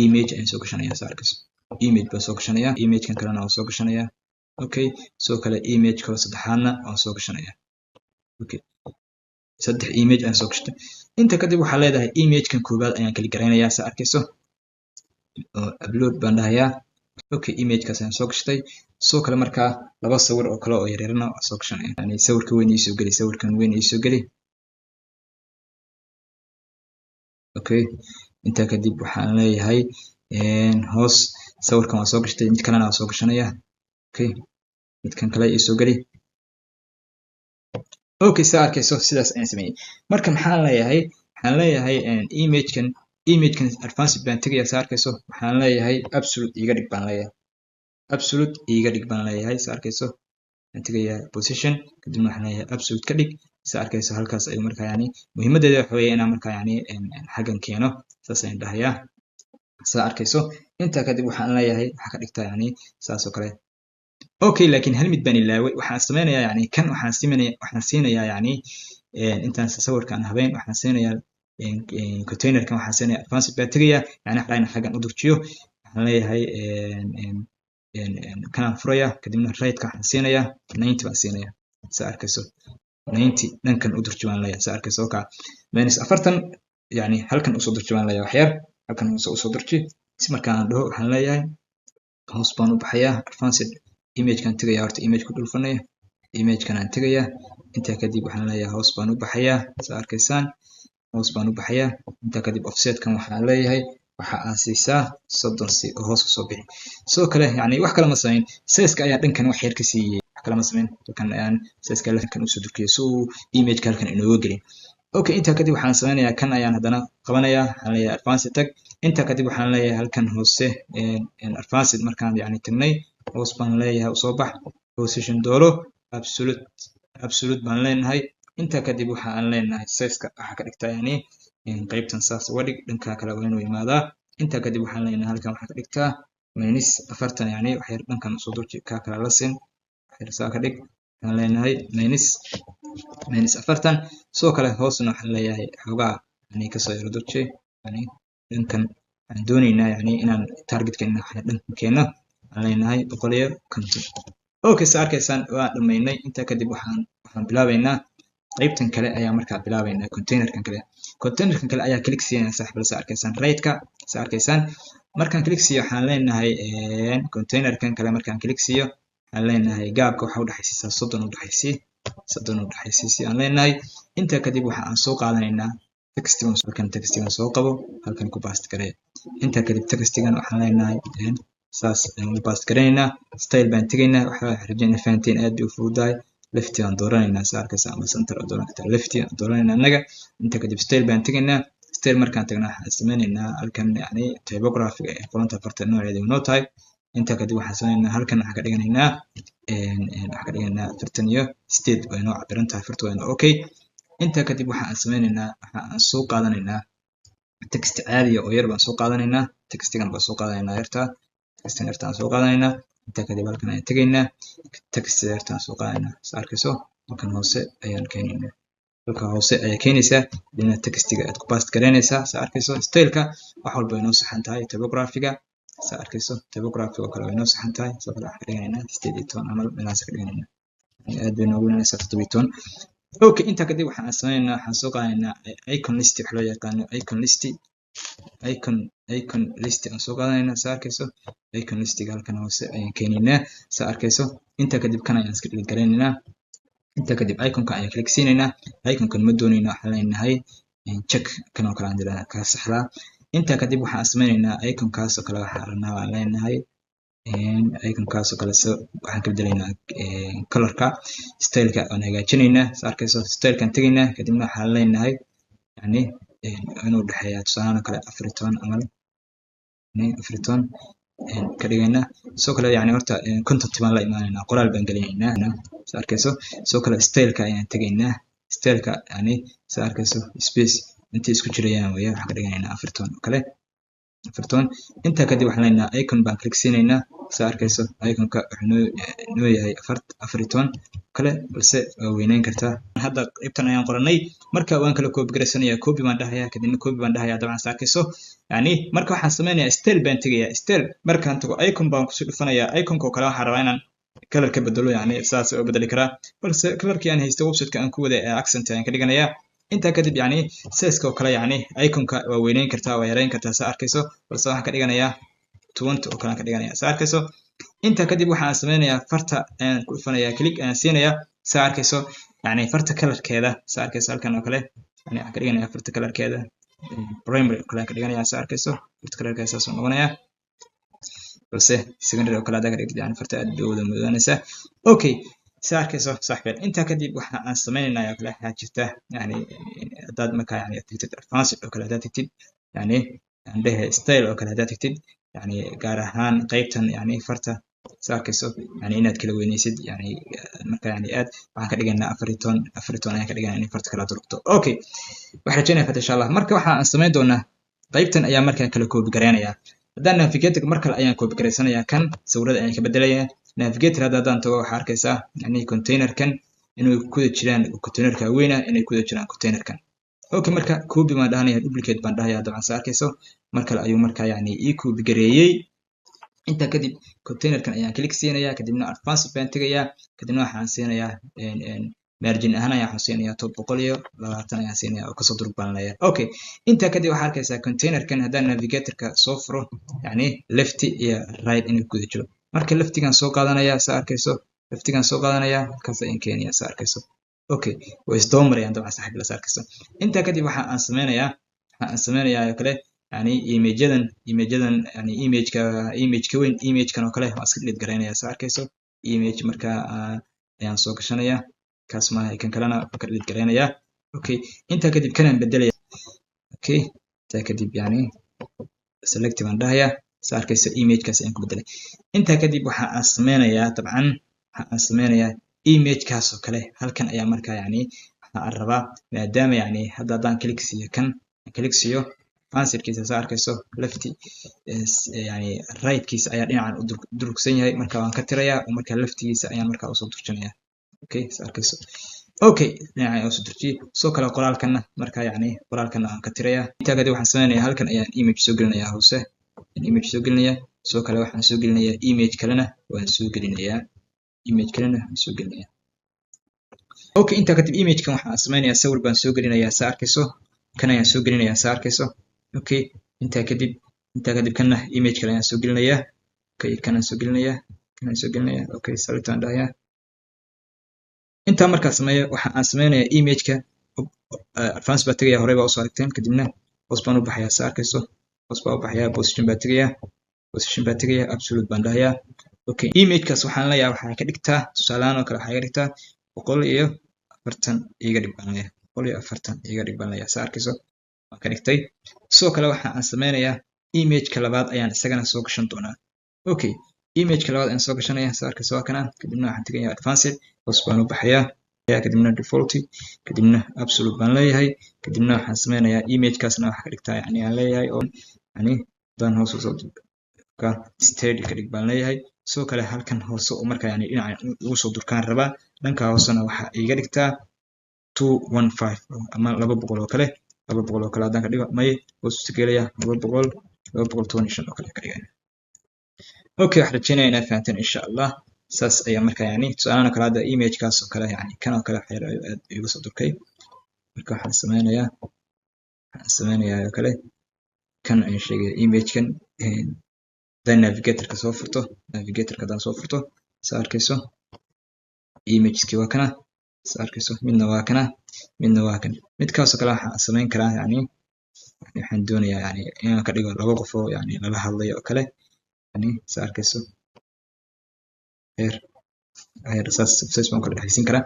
image ayaan soo gashanayaa, sa arkayso. Image baan soo gashanayaa, imagekan kalena waan soo gashanayaa. Okay, sidoo kale image kale saddexaadna waan soo gashanayaa. Okay, saddex image ayaan soo gashtay. Inta kadib waxaa leedahay imagekan koowaad ayaan kala garaynayaa, sa arkayso, oo upload baan dhahayaa. Okay, imagekaas ayaan soo gashtay. Sidoo kale markaa laba sawir oo kale oo yaryarna waan soo gashanaya. Yani sawirka weyn iisoo geli, sawirkan weyn iisoo geli. Okay, intaa kadib waxaan leeyahay hoos sawirkan waan soo gashtay, mid kalena waan soo gashanaya. Okay, midkan kale iisoo geli. Okay, saa arkayso, sidaas ayaan sameeyey. Marka maxaan leeyahay? Waxaan leeyahay imagekan advanced baan tegaya, saa arkayso. Waxaan leeyahay absolute iiga dhig baan leeyahay, absolute iiga dhig baan leeyahay, saa arkayso. Waxaan tegayaa position, kadibna waxaan leeyahay absolute ka dhig, saa arkayso. Halkaas ayuu markaa, yani muhiimadeeda waxa weeye inaan markaa yani xaggan keeno, saas ayaan dhahayaa, saa arkayso. Intaa kadib waxaan leeyahay waxaa ka dhigtaa yani saas oo kale. Okay, laakiin hal mid baan ilaaway. Waxaan sameynayaa yani kan waxaan siinayaa yani intaan sawirkan habeyn, waxaan siinayaa containerkan, waxaan siinaya advanced baa tegaya. Yani waxaan inaan xaggan u durjiyo. Waxaan leeyahay kanaan furaya, kadibna right-ka waxaan siinayaa 90 baan siinaya, saa arkayso. 90 dhankan u durji baan leeyahay, saa arkayso. Okay, minus 40, yani halkan usoo durji baan leeyahay, waxyar halkan usoo durji. Si markaan dhaho, waxaan leeyahay hoos baan u baxayaa, advanced imagekan tegaya. Horta image ku dhulfanaya, imagekan aan tegayaa. Intaa kadib waxaan leeyahay hoos baan u baxayaa, saa arkaysaan, hoos baan u baxayaa. Intaa kadib offsetkan waxaan leeyahay waxa aan siisaa 30 si oo hoos usoo bixi. Sidoo kale yani wax kale ma samayn, sizeka ayaa dhankan wax yar ka siiyey, wax kale ma samayn. Halkan ayaan sizeka halkan usoo durkiyay si uu imageka halkan inooga gelin. Okay, intaa kadib waxaan sameynayaa kan ayaan haddana qabanayaa. Waxaan leeyahay advanced tag. Intaa kadib waxaan leeyahay halkan hoose advanced markaan yani tagnay, hoos baan leeyahay, usoo bax, position dooro, absolute, absolute baan leenahay. Intaa kadib waxa aan leenahay sizeka waxaa ka dhigtaa yani qaybtan saas uga dhig, dhanka kale waa inuu imaadaa. Intaa kadib waxaan leenahay halkan waxaa ka dhigtaa minus 40, yani wax yar dhankan usoo durji, kaa kale la sin, wax yar saa ka dhig. Waxaan leenahay minus 40. Sidoo kale hoosna waxaan leeyahay xoogaa yani kasoo yaro durji. Yani dhankan waxaan dooneynaa yani inaan targetkeena dhankan keeno. Waxaan leenahay 150. Okay, sa arkaysaan, waan dhamaynay. Intaa kadib waxaan bilaabeynaa qaybtan kale ayaa markaa bilaabeynaa, containerkan kale. Containerkan kale ayaa click siinaya, saaxiib. Sa arkaysaan, right-ka, sa arkaysaan, markaan click siiyo waxaan leenahay containerkan kale markaan click siiyo, waxaan leenahay gapka waxa udhexaysiisaa 30, udhexaysii 30, udhexaysiisi aan leenahay. Intaa kadib waxa aan soo qaadanaynaa textigan. Halkan textigan soo qabo, halkan ku paste garee. Intaa kadib textigan waxaan leenahay saas ayaan u paste garaynaynaa. Style baan tegaynaa. Waxaa rajaynaa fahanteen, aad bay u fududahay. Left aan dooranaynaa, sa arkaysa, ama center aan dooran kartaa. Left aan dooranaynaa annaga. Inta kadib style baan tegaynaa. Style markaan tagna, waxaan sameynaynaa halkan yani typographiga ee qoranta farta nooceeda inoo tahay. Inta kadib waxaan sameynaynaa halkan waxaan ka dhiganaynaa 48 waa inoo cabiran tahay farta, waa inoo okay. Intaa kadib waxa aan sameynaynaa, waxa aan soo qaadanaynaa text caadiya oo yar baan soo qaadanaynaa. Textigan baan soo qaadanaynaa yartaa, textigan yarta aan soo qaadanaynaa. Intaa kadib halkan ayaan tegaynaa, text yarta aan soo qaadanaynaa, sa arkayso. Halkan hoose ayaan keenaynaa, halka hoose ayaa keenaysaa, kadibna textiga aad ku paste garaynaysaa, sa arkayso. Styleka wax walba way noo saxan tahay, typographiga, sa arkayso, typographiga oo kale way noo saxan tahay. Sidoo kale waxaan ka dhiganaynaa 18 camal meelahaas ka dhiganaynaa, aad bay noogu weynaanaysaa 17. Okay, intaa kadib waxaan sameynaynaa, waxaan soo qaadanaynaa icon list, wax loo yaqaano icon list, icon list aan soo qaadanaynaa, sa arkayso. Icon listiga halkan hoose ayaan keenaynaa, sa arkayso. Intaa kadib kan ayaan iska delete garaynaynaa. Intaa kadib iconka ayaan click siinaynaa. Iconkan ma doonayno, waxaan leenahay check kan oo kale aan dirana kaa saxdaa. Intaa kadib waxaan sameynaynaa iconkaas oo kale waxaan rabnaa waan leenahay iconkaas oo kale waxaan ka bedelaynaa colorka. Styleka waan hagaajinaynaa, sa arkayso. Stylekan tegaynaa, kadibna waxaan leenahay yani Inuu dhexeeya tusaalahan oo kale 14 camal, 14 ka dhigaynaa. Sidoo kale yani horta content baan la imaanaynaa, qoraal baan gelinaynaa, sa arkayso. Sidoo kale styleka ayaan tegaynaa. Styleka yani, sa arkayso, space intay isku jirayaan weeye. Waxaan ka dhiganaynaa 14 oo kale, 14. Intaa kadib waxaan leenahay icon baan click siinaynaa. Sa arkayso, iconka wuxuu noo yahay 14 kale, balse waa weyneyn kartaa. Hadda qaybtan ayaan qoranay. Marka waan kala copy garaysanaya, copy baan dhahayaa, kadibna copy baan dhahayaa dabcan, sa arkayso. Yani marka waxaan sameynayaa style baan tegayaa. Style markaan tago, icon baan kusii dhufanayaa. Iconka oo kale waxaan rabaa inaan color ka bedelo, yani saas oo bedeli karaa, balse colorkii aan haystay websiteka aan ku waday ee accent ayaan ka dhiganayaa. Intaa kadib yani size oo kale, yani iconka waa weyneyn kartaa, waa yareyn kartaa, sa arkayso, balse waxaan ka dhiganayaa 20 oo kale aan ka dhiganaya, sa arkayso. Intaa kadib waxaan sameynayaa farta ayaan ku dhufanayaa, click ayaan siinayaa, sa arkayso. Yani farta colorkeeda, sa arkayso, halkan oo kale yani waxaan ka dhiganayaa farta colorkeeda primary oo kale aan ka dhiganayaa, sa arkayso. Farta colorkeeda saas oo noqonayaa, balse secondary oo kale haddaa ka dhigtid, yani farta aad bay wada mudanaysaa. Okay, sa arkayso, saaxiibyaal, intaa kadib waxa aan sameynaynaa oo kale waxaa jirta, yani haddaad markaa yani tagtid advanced oo kale, haddaad tagtid yani aan dhehe style oo kale haddaad tagtid, yani gaar ahaan qaybtan yani farta, sa arkayso, yani inaad kala weyneysid, yani marka yani aad waxaan ka dhigaynaa 14, 14 ayaan ka dhiganaa in farta kala durugto. Okay, waxaan rajeynaya fata insha Allah. Marka waxa aan samayn doonaa, qaybtan ayaa markaa kala copy gareynayaa. Haddaan navigator mar kale ayaan copy garaysanayaa, kan sawirada ayaan ka bedelayaa. Navigator hadda haddaan tago, waxaa arkaysaa yani containerkan inuu kuwada jiraan, containerka weyna inay kuwada jiraan containerkan. Okay, marka copy baan dhahanaya, duplicate baan dhahaya dabcan, sa arkayso. Mar kale ayuu markaa yani ii copy gareeyey. Intaa kadib containerkan ayaan click siinayaa, kadibna advanced baan tegayaa, kadibna waxaan siinayaa margin ahaan ayaan waxaan siinayaa top 120 ayaan siinayaa oo kasoo durug baan leeyahay. Okay, intaa kadib waxaa arkaysaa containerkan haddaan navigatorka soo furo, yani left iyo right inuu guda jiro. Marka leftigan soo qaadanaya, sa arkayso, leftigan soo qaadanaya, halkaas ayaan keenaya, sa arkayso. Okay, way isdaba marayaan dabcan, saaxiib, la arkayso. Intaa kadib waxa aan sameynayaa oo kale yani imageyadan, yani imageka, imageka weyn, imagekan oo kale waan iska delete garaynaya, sa arkayso. Image marka ayaan soo gashanaya, kaas maaha, kan kalena waan ka delete garaynaya. Okay, intaa kadib kanaan bedelaya. Okay, intaa kadib yani select baan dhahaya, sa arkayso, imagekaas ayaan ku bedelay. Intaa kadib waxa aan sameynayaa dabcan, waxa aan sameynayaa imagekaas oo kale halkan ayaa markaa yani waxa aan rabaa, maadaama yani hadda haddaan click siiyo, kan click siiyo, advancedkiisa, sa arkayso, left yani rightkiisa ayaa dhinacan u durugsan yahay. Marka waan ka tirayaa oo marka leftigiisa ayaan markaa usoo durjinaya. Okay, sa arkayso. Okay, dhinacan ayaan usoo durjiyey. Sidoo kale qoraalkana marka yani qoraalkana waan ka tirayaa. Intaa kadib waxaan sameynayaa halkan ayaan image soo gelinayaa, hoose image soo gelinayaa. Sidoo kale waxaan soo gelinayaa image kalena, waan soo gelinayaa image kalena, waan soo gelinayaa. Okay, intaa kadib imagekan waxaan sameynayaa sawir baan soo gelinayaa, sa arkayso. Kan ayaan soo gelinayaa, sa arkayso. Okay, intaa kadib kanna image kale ayaan soo gelinayaa. Okay, kanaan soo gelinayaa, kanaan soo gelinayaa. Okay, select aan dhahayaa. Intaa markaa sameeyo, waxa aan sameynayaa imageka advance baa tegaya, horey baa usoo aragteen. Kadibna hoos baan u baxayaa, sa arkayso, hoos baa u baxayaa, position baa tegayaa, position baa tegayaa, absolute baan dhahayaa. Okay, imagekaas waxaan leeyahay waxaa ka dhigtaa, tusaalahaan oo kale waxaa iga dhigtaa 140 iga dhig baan leeyahay, 140 iga dhig baan leeyahay, sa arkayso, waan ka dhigtay. Sidoo kale waxa aan sameynayaa imageka labaad ayaan isagana soo gashan doonaa. Okay, imageka labaad ayaan soo gashanaya, sa arkayso, waa kana. Kadibna waxaan tegayaa advanced, hoos baan u baxayaa, kadibna default, kadibna absolute baan leeyahay. Kadibna waxaan sameynayaa imagekaasna waxaa ka dhigtaa yani aan leeyahay oo yani haddaan hoos usoo ka steady ka dhig baan leeyahay. Sidoo kale halkan hoose oo marka yani dhinaca ugu soo durkaan rabaa, dhanka hoosena waxaa iga dhigtaa 215 ama 200 oo kale, 200 oo kale haddaan ka dhigo, may, hoos usi gelaya 200, 215 oo kale ka dhigaya. Okay, waxaan rajeynaya inaad fahanteen insha Allah. Saas ayaa marka yani tusaalahan oo kale hadda imagekaas oo kale, yani kan oo kale waxyar aad iga soo durkay. Marka waxaan sameynayaa oo kale kan ayaan sheegaya, imagekan haddaan navigatorka soo furto, navigatorka haddaan soo furto, saa arkayso, imageski waa kana, saa arkayso, midna waa kana, midna waa kan. Midkaasoo kale waxaan sameyn karaa yani waxaan doonayaa yani inaan ka dhigo laba qof oo yani lala hadlayo oo kale, yani saa arkayso, heer saas saas baan kala dhexaysiin karaa.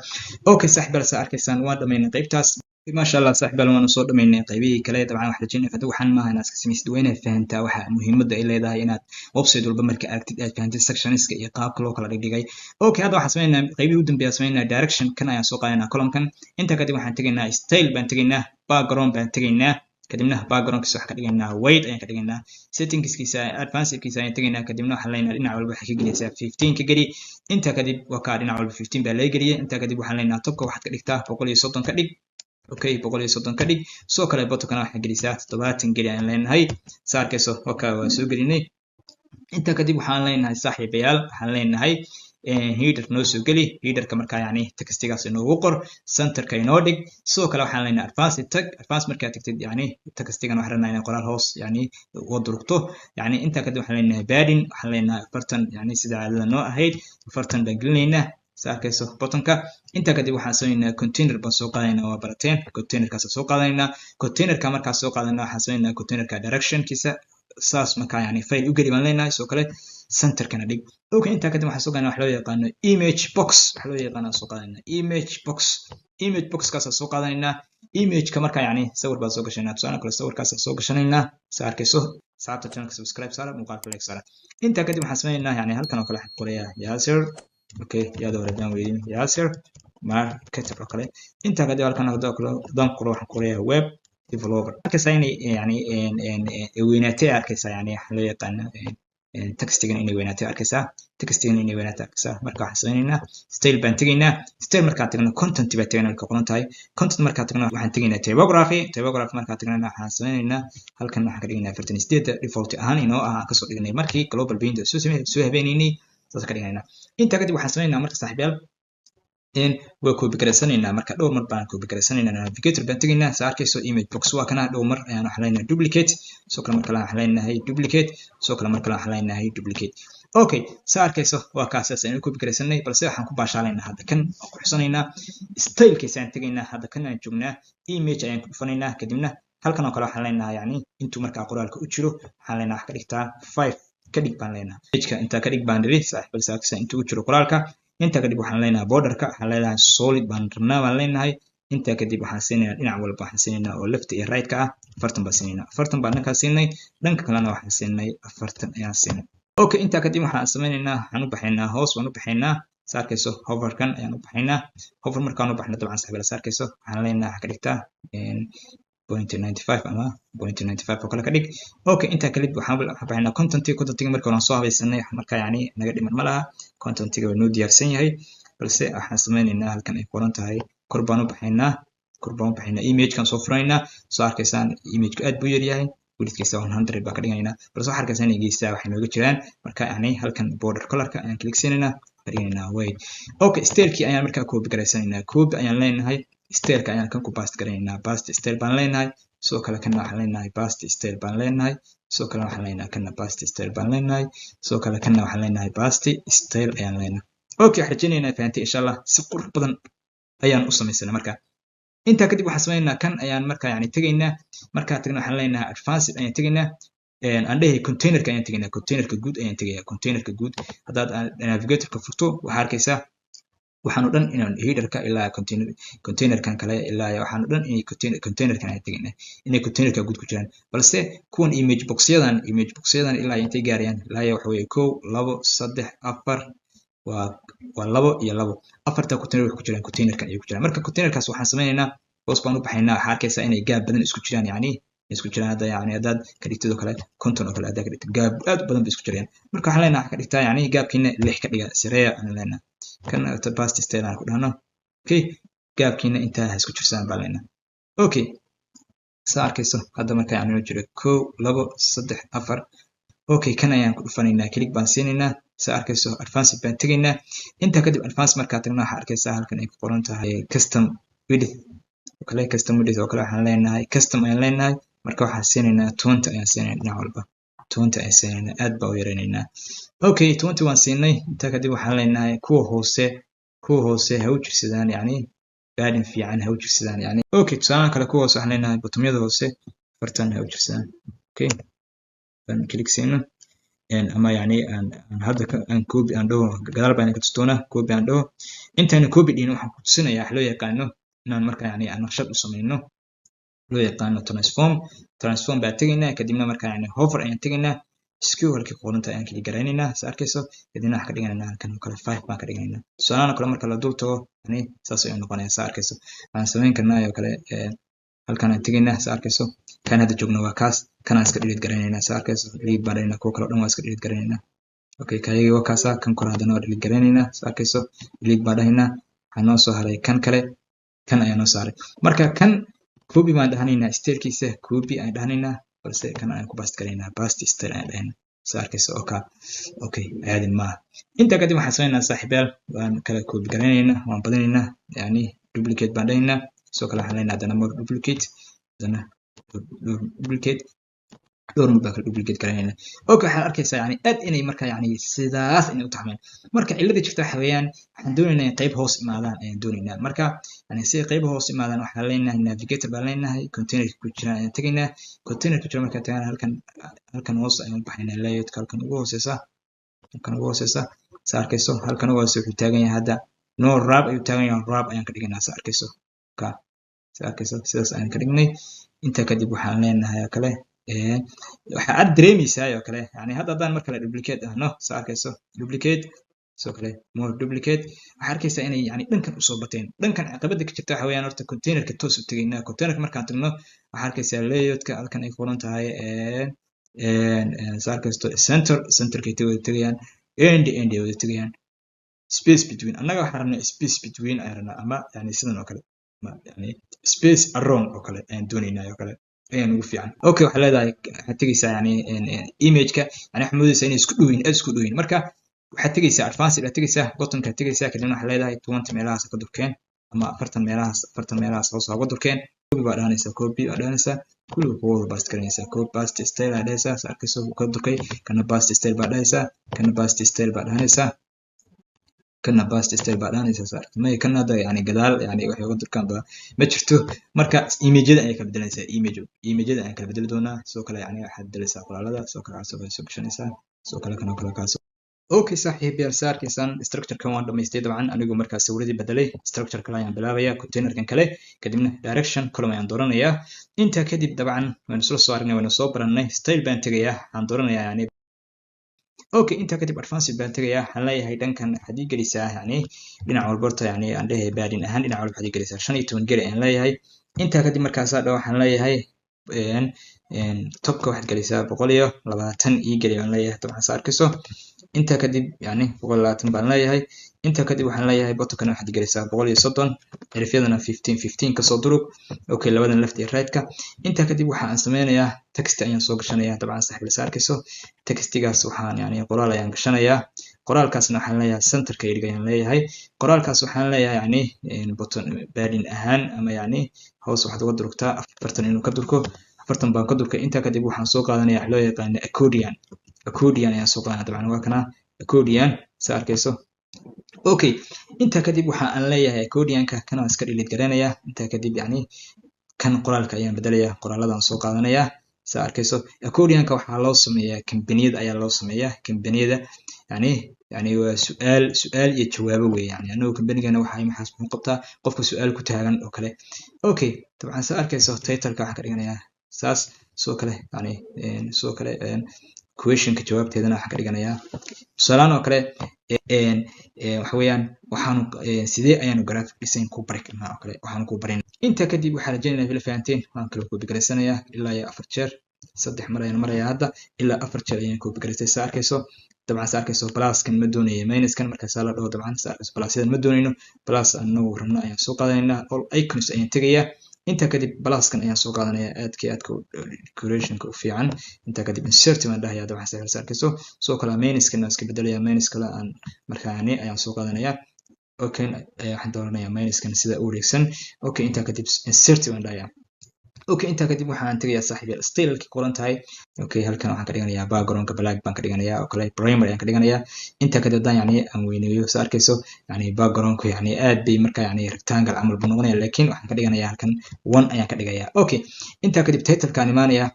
Okay, saaxiibayaal, saa arkaysaan, waan dhamaynay qaybtaas. Maasha Allah, saaxiib, waanu soo dhamaynay qaybihii kale. Dabcan wax rajaynaya fada waxaan maaha inaad iska samaysid, waa inaad fahantaa waxa muhiimadda ay leedahay inaad website walba marka aragtid aad fahantid sectionska iyo qaabka loo kala dhigdhigay. Okay, hadda waxaan samaynaa qaybihii u dambeeya, samaynaa direction. Kan ayaan soo qaadanaa, columnkan. Intaa kadib waxaan tegaynaa style baan tegaynaa, background baan tegaynaa, kadibna backgroundkiisa waxaan ka dhigaynaa white ayaan ka dhigaynaa. Settingskiisa, advancedkiisa ayaan tegaynaa, kadibna waxaan leenahay dhinac walba waxay ka gelaysaa 15 ka geli. Intaa kadib waa kaa, dhinac walba 15 baa laga geliyay. Intaa kadib waxaan leenahay topka waxaad ka dhigtaa 130 ka dhig. Okay, 130 ka dhig. Sidoo kale bottomkana waxaa gelisaa 70 geli ayaan leenahay. Saa arkayso, waa waa soo gelinay. Intaa kadib waxaan leenahay, saaxiibayaal, waxaan leenahay header noo soo geli. Headerka markaa yani textigaas inoogu qor, centerka inoo dhig. Sidoo kale waxaan leenahay advanced tag. Advanced markaa tagtid, yani textigan waxaan rabnaa inay qoraal hoos yani uga durugto. Yani intaa kadib waxaan leenahay padding, waxaan leenahay 40, yani sida caadada noo ahayd 40 baan gelinaynaa. Sa arkayso, buttonka. Intaa kadib waxaan sameynaa container baan soo qaadanaynaa. Waa barateen, containerkaas soo qaadanaynaa. Containerka markaa soo qaadanaa, waxaan sameynaa containerka directionkiisa saas markaa yani file u geli baan leenahay. Sidoo kale centerkana dhig. Okay, intaa kadib waxaan soo qaadanaa wax loo yaqaano image box. Wax loo yaqaano soo qaadanaa image box. Image boxkaas soo qaadanaynaa. Imageka markaa yani sawir baan soo gashanaa. Tusaale kale sawirkaas soo gashanaynaa. Sa arkayso, saabta channelka subscribe saara, muuqaalka like saara. Intaa kadib waxaan sameynaynaa yani halkan oo kale waxaan qorayaa Yasir. Okay, yaada hore hadaan weydin Yasir Marketer oo kale. Intaa kadib halkan hadaan qoro, waxaan qorayaa web developer. Arkaysaa inay yani weynaatay, arkaysaa yani waxa loo yaqaano textigan inay weynaatay, arkaysaa textigan inay weynaatay, arkaysaa. Marka waxaan sameynaynaa style baan tegaynaa. Style markaan tagno, content baan tegaynaa. Halka qoran tahay content markaan tagno, waxaan tegaynaa typography. Typography markaan tagnana, waxaan sameynaynaa halkan waxaan ka dhigaynaa 48, default ahaan inoo ah aan kasoo dhignay markii Global Paint soo samey soo habeenaynay, saas ka dhigaynaa. Intaa kadib waxaan sameynaynaa marka, saaxiibayaal, waa copy garaysanaynaa. Marka dhowr mar baan copy garaysanaynaa. Navigator baan tegaynaa. Saa arkayso, image box waa kana. Dhowr mar ayaan waxaan leenahay duplicate. Sidoo kale mar kale waxaan leenahay duplicate. Sidoo kale mar kale waxaan leenahay duplicate. Okay, saa arkayso, waa kaas aynu copy garaysanay, balse waxaan ku baashaalaynaa hadda kan waan ku xusanaynaa. Stylekiisa aan tegaynaa. Hadda kan aan joognaa, image ayaan ku dhufanaynaa. Kadibna halkan oo kale waxaan leenahay yani intuu markaa qoraalka u jiro, waxaan leenahay wax ka dhigtaa 5 ka dhig baan leenahay. Imageka intaa ka dhig baan niri, saaxiib. Balse arkaysa intuu u jiro qoraalka. Intaa kadib waxaan leenahay borderka, waxaan leenahay solid baan rabnaa baan leenahay. Intaa kadib waxaan siinaynaa dhinac walba, waxaan siinaynaa oo left iyo right ka ah 40 baan siinaynaa. 40 baan dhankaa siinay, dhanka kalena waxaan siinay 40 ayaan siinay. Okay, intaa kadib waxaan sameynaynaa, waxaan u baxaynaa, hoos baan u baxaynaa. Sa arkayso, hoverkan ayaan u baxaynaa. Hover markaan u baxno, dabcan saaxiib, sa arkayso, waxaan leenahay waxaa ka dhigtaa 0.95 ama 0.95 oo kale ka dhig. Okay, intaa kalib waxaan baxaynaa contentiga. Contentiga marka waan soo habaysanay, marka yani naga dhiman ma laha, contentiga waa noo diyaarsan yahay. Balse waxaan sameynaynaa halkan ay qoran tahay, kor baan u baxaynaa, kor baan u baxaynaa, imagekan soo furanaynaa. Soo arkaysaan, imageka aad buu yaryahay, widthkiisa 100 baa ka dhiganaynaa. Balse waxaa arkaysaa inay geestaa waxay nooga jiraan. Marka yani halkan border colorka ayaan click siinaynaa, ka dhiganaynaa white. Okay, stylekii ayaan markaa copy garaysanaynaa. Copy ayaan leenahay, styleka ayaan kan ku paste garaynaynaa. Paste style baan leenahay. Sidoo kale kana waxaan leenahay paste style baan leenahay. Sidoo kale waxaan leenahay kana paste style baan leenahay. Sidoo kale kana waxaan leenahay paste style ayaan leenahay. Okay, waxaan rajaynaynaa fahantay insha Allah. Si qurux badan ayaan u samaysanay. Marka intaa kadib waxaan sameynaynaa kan ayaan marka yani tegaynaa. Markaa tagna, waxaan leenahay advanced ayaan tegaynaa, aan dhehay containerka ayaan tegaynaa. Containerka guud ayaan tegayaa. Containerka guud haddaad navigatorka furto, waxaa arkaysaa waxaan o dhan inaan headerka ilaa container, containerkan kale ilaa waxaan o dhan inay containerkan ayaan tegaynaa, inay containerka guud ku jiraan. Balse kuwan image boxyadan, image boxyadan ilaa intay gaarayaan, ilaa waxa weeye kow, labo, saddex, afar, waa labo iyo labo, afarta container waxay ku jiraan containerkan ayay ku jiraan. Marka containerkaas waxaan sameynaynaa, hoos baan u baxaynaa. Waxaa arkaysaa inay gap badan isku jiraan, yani isku jiraan. Hadda yani haddaad ka dhigtid oo kale 50 oo kale haddaad ka dhigtid, gap aad u badan bay isku jirayaan. Marka waxaan leenahay waxaa ka dhigtaa yani gapkiina 6 ka dhiga sareeya aan leenahay. Kan paste style aan ku dhahno. Okay, gapkiina intaa ha isku jirsaan baan leenahay. Okay, saa arkayso, hadda marka yani noo jiro kow, labo, saddex, afar. Okay, kan ayaan ku dhufanaynaa, click baan siinaynaa. Saa arkayso, advanced baan tegaynaa. Intaa kadib advance markaa tagno, waxaa arkaysaa halkan ay ku qoran tahay custom width oo kale. Custom width oo kale waxaan leenahay custom ayaan leenahay. Marka waxaan siinaynaa 20 ayaan siinaynaa, dhinac walba 20 ayaan siinaynaa, aad baa u yaraynaynaa. Okay, 20 waan siinay. Intaa kadib waxaan leenahay kuwa hoose ha u jirsadaan, yani padding fiican ha u jirsadaan yani. Okay, tusaalahan kale kuwa hoose waxaan leenahay buttomyada hoose 40 ha u jirsadaan. Okay, aan click siino ama yani aan hadda aan copy aan dhaho, gadaal baan ka tustoonaa. Copy aan dhaho. Intaan copy dhihin, waxaan ku tusinayaa wax loo yaqaano Inaan marka yani aan naqshad u sameyno loo yaqaano transform. Transform baa tegaynaa, kadibna marka yani hover ayaan tegaynaa, skew halkii qoranta ayaan kali garaynaynaa, sa arkayso. Kadibna waxaan ka dhiganaynaa halkan oo kale 5 baan ka dhiganaynaa. Tusaalahan oo kale marka la dul tago, yani saas ayuu noqonayaa, sa arkayso. Waxaan samayn karnaa oo kale, halkan aan tegaynaa, sa arkayso. Kan hadda joogno waa kaas. Kanaan iska delete garaynaynaa, sa arkayso. Delete baan dhahayna. Kuwa kale o dhan waa iska delete garaynaynaa. Okay, kayagii waa kaasa. Kan kore haddana waa delete garaynaynaa, sa arkayso. Delete baan dhahaynaa. Waxaa noo soo haray kan kale, kan ayaa noo saaray. Marka kan copy baan dhahanaynaa, stylekiisa copy ayaan dhahanaynaa, balse kan ayaan ku paste garaynaa. Paste style ayaan dhahaynaa, sa arkayso. Okay, caadi maaha. Intaa kadib waxaan sameynaa, saaxiibayaal, waan kala copy garaynaynaa, waan badinaynaa, yani duplicate baan dhahaynaa. Sidoo kale waxaan leenahay haddana more duplicate, haddana duplicate, dhowr mid baan kala duplicate garaynaynaa. Okay, waxaad arkaysaa yani aad inay marka yani sidaas inay u taxmeen. Marka cilada jirta waxa weeyaan, waxaan doonaynaa in qayb hoos imaadaan ayaan doonaynaa. Marka yani si qayb hoos imaadaan, waxaan leenahay navigator baan leenahay, containerka ku jira ayaan tegaynaa. Container ku jira markaan tagaan, halkan hoos ayaan u baxaynaa, layoutka halkan ugu hooseysa, halkan ugu hooseysa, sa arkayso. Halkan ugu hooseysa wuxuu taagan yahay hadda no wrap ayuu taagan yahay. Wrap ayaan ka dhiganaa, sa arkayso. Ka sa arkayso, sidaas ayaan ka dhignay. Intaa kadib waxaan leenahay oo kale, waxaa aad dareemeysaa oo kale, yani hadda haddaan mar kale duplicate ahno, sa arkayso, duplicate, sidoo kale more duplicate, waxaa arkaysaa inay yani dhankan usoo bateen. Dhankan caqabada ka jirta waxa weeyaan, horta containerka toos u tegaynaa. Containerka markaan tagno, waxaa arkaysaa layoutka halkan ay qoran tahay, sa arkaysto, center. Centerkay wada tegayaan, end end ay wada tegayaan, space between. Annaga waxaan rabnaa space between ayaan rabnaa, ama yani sidan oo kale, ama yani space around oo kale ayaan doonaynaa oo kale ayaan ugu fiican. Okay, waxaa leedahay, waxaad tegaysaa yani imageka, yani waxaad moodaysaa inay isku dhow yihiin, aad isku dhow yihiin. Marka waxaad tegaysaa advanced aad tegaysaa, buttonkaad tegaysaa, kadibna waxaad leedahay 20 meelahaas ka durkeen ama 40 meelahaas, 40 meelahaas hoos uga durkeen. Copy baa dhahanaysaa, copy baa dhahanaysaa, kulliga kuwa wada paste garanaysaa. Copy paste style aa dhahaysaa, sa arkayso, ka durkay. Kana paste style baa dhahaysaa, kana paste style baa dhahanaysaa, kana paste style baa dhahanaysaa, sa arkayso. May, kana hadda yani gadaal yani waxay uga durkaan ba ma jirto. Marka imageyada ayay kala bedelaysaa. Imageyada ayaan kala bedeli doonaa. Sidoo kale yani waxaad bedelaysaa qoraalada. Sidoo kale waxaad soo gashanaysaa, sidoo kale kan oo kale kaas. Okay, saaxiibayaal, sa arkaysaan, structurekan waan dhamaystay. Dabcan anigu markaas sawiradii bedelay, structure kale ayaan bilaabaya, containerkan kale. Kadibna direction column ayaan dooranayaa. Intaa kadib dabcan waynu isla soo aragnay, waynu soo barannay. Style baan tegayaa, waxaan dooranayaa yani. Okay, intaa kadib advanced baan tegayaa. Waxaan leeyahay dhankan waxaad ii gelisaa yani dhinac walba horta, yani aan dhehe padding ahaan dhinac walba waxaad ii gelisaa 15 geli ayaan leeyahay. Intaa kadib markaasaa dha waxaan leeyahay topka waxaad gelisaa 120 ii geli baan leeyahay, dabcan sa arkayso. Intaa kadib yani 120 baan leeyahay. Intaa kadib waxaan leeyahay bottomkana waxaad gelisaa 130, cirifyadana 15 15 kasoo durug. Okay, labadan left iyo right-ka. Intaa kadib waxa aan sameynayaa text ayaan soo gashanayaa, dabcan saaxiib sa arkayso. Textigaas waxaan yani qoraal ayaan gashanayaa. Qoraalkaasna waxaan leeyahay centerka idhig ayaan leeyahay. Qoraalkaas waxaan leeyahay yani bottom padding ahaan ama yani hoos waxaad uga durugtaa 40, inuu ka durko. 40 baan ka durkay. Intaa kadib waxaan soo qaadanaya wax loo yaqaano accordion. Accordion ayaan soo qaadanaya, dabcan waa kana accordion, sa arkayso. Okay, intaa kadib waxa aan leeyahay accordionka kana waan iska delete garanayaa. Intaa kadib yani kan qoraalka ayaan bedelayaa, qoraaladaan soo qaadanayaa, sa arkayso. Accordionka waxaa loo sameeyaa kambaniyada ayaa loo sameeyaa. Kambaniyada yani waa su-aal iyo jawaabo wey. Yani anagu kambanigana waxa maxaas muxuu qabtaa, qofka su-aal ku taagan oo kale. Okay, dabcan sa arkayso, titleka waxaan ka dhiganayaa saas. Sidoo kale yani sidoo kale questionka jawaabteedana waxaan ka dhiganayaa tusaalaan oo kale, waxa weeyaan waxaanu sidee ayaanu graphic design ku bari karnaa oo kale waxaanu ku barin. Intaa kadib waxaan rajaynayaa ila fahanteen. Waan kala copy garaysanayaa ilaa iyo afar jeer. Saddex mar ayaan marayaa hadda, ilaa afar jeer ayaan copy garaystay, sa arkayso. Dabcan sa arkayso, pluskan ma doonayo, minuskan markaasaa la dhaho. Dabcan sa arkayso, plusyadan ma doonayno, plus anagu rabno ayaan soo qaadanaynaa. All icons ayaan tegayaa. Intaa kadib pluskan ayaan soo qaadanaya, aadka iyo aadka decorationka u fiican. Intaa kadib insert baan dhahayaa, dabcan sa arkayso. Sidoo kale minuskan waan iska bedelaya, minus kale aan markaani ayaan soo qaadanaya. Okay, waxaan dooranayaa minuskan sida u wareegsan. Okay, intaa kadib insert baan dhahayaa. Okay, intaa kadib waxaan tegayaa, saaxiib, style qoran tahay. Okay, halkan waxaan ka dhiganayaa backgroundka black baan ka dhiganayaa oo kale, primary ayaan ka dhiganayaa. Intaa kadib haddaan yani aan weyneeyo, sa arkayso, yani backgroundku yani aad bay marka yani rectangle camal buu noqonaya, laakiin waxaan ka dhiganayaa halkan one ayaan ka dhigayaa. Okay, intaa kadib titlekaan imaanaya.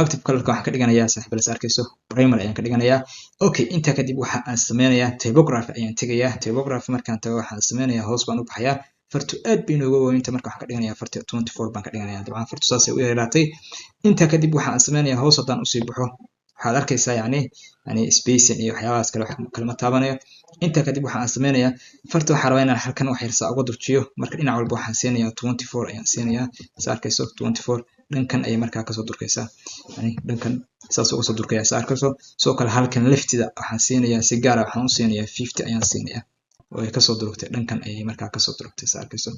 Active colorka waxaan ka dhiganayaa, saaxiib, sa arkayso, primary ayaan ka dhiganayaa. Okay, intaa kadib waxa aan sameynayaa typography ayaan tegayaa. Typography markaan tago, waxaan sameynayaa hoos baan u baxayaa. Fartu aad bay inooga waaweynta. Marka waxaan ka dhiganayaa farta 24 baan ka dhiganayaa. Dabcan fartu saasay u yaraatay. Intaa kadib waxaan sameynayaa, hoos haddaan usii baxo, waxaad arkaysaa yani spacing iyo waxyaabahaas kale, wax kalama taabanayo. Intaa kadib waxaan sameynayaa, farta waxaa rabaa inaan halkan wax yarsaa uga durjiyo. Marka dhinac walba waxaan siinayaa 24 ayaan siinayaa. Sa arkayso, 24 dhankan ayay markaa kasoo durkaysaa, yani dhankan saas uga soo durkaya, sa arkayso. Sidoo kale halkan leftida waxaan siinayaa, si gaara waxaan u siinayaa 50 ayaan siinayaa, oo ay kasoo durugtay, dhankan ayay markaa kasoo durugtay, sa arkayso.